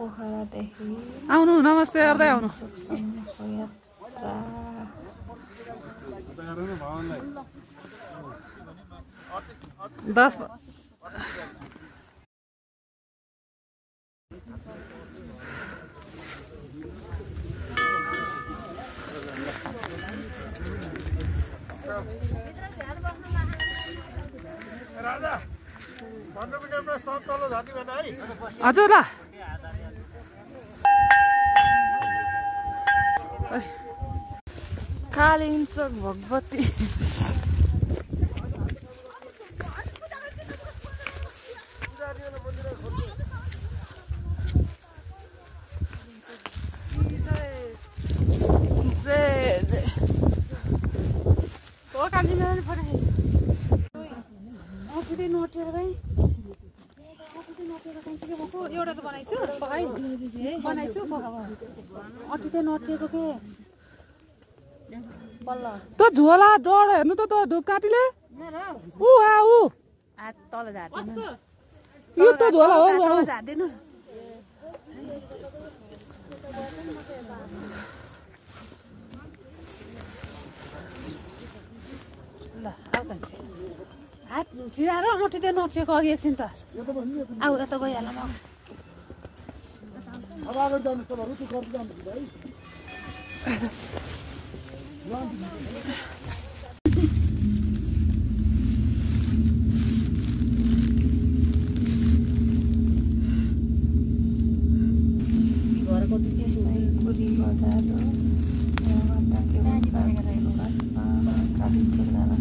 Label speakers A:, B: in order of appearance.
A: पोखरादेखि
B: आउनु नमस्ते गर्दै आउनु
A: सुक्सम्मको यात्रा
B: 10 हजुर ल कालिम्पोङ भगवती एउटा त बनाइछु बनाइछु अटिँदै नटिएको के त्यो झोला डर हेर्नु त धुप काटीले ऊ
C: तल झार्दिनु
B: यो त झोला हो
C: तल झार्दिनु ल आउ त हात छिराएर अटिँदै नटिएको अघि एकछिन त आउ यता गइहाल म
D: अब आगे जानु त रुचि गर्दै जानु भाइ
A: घरको चिसो पुरी बजार हो कालिम्पोङ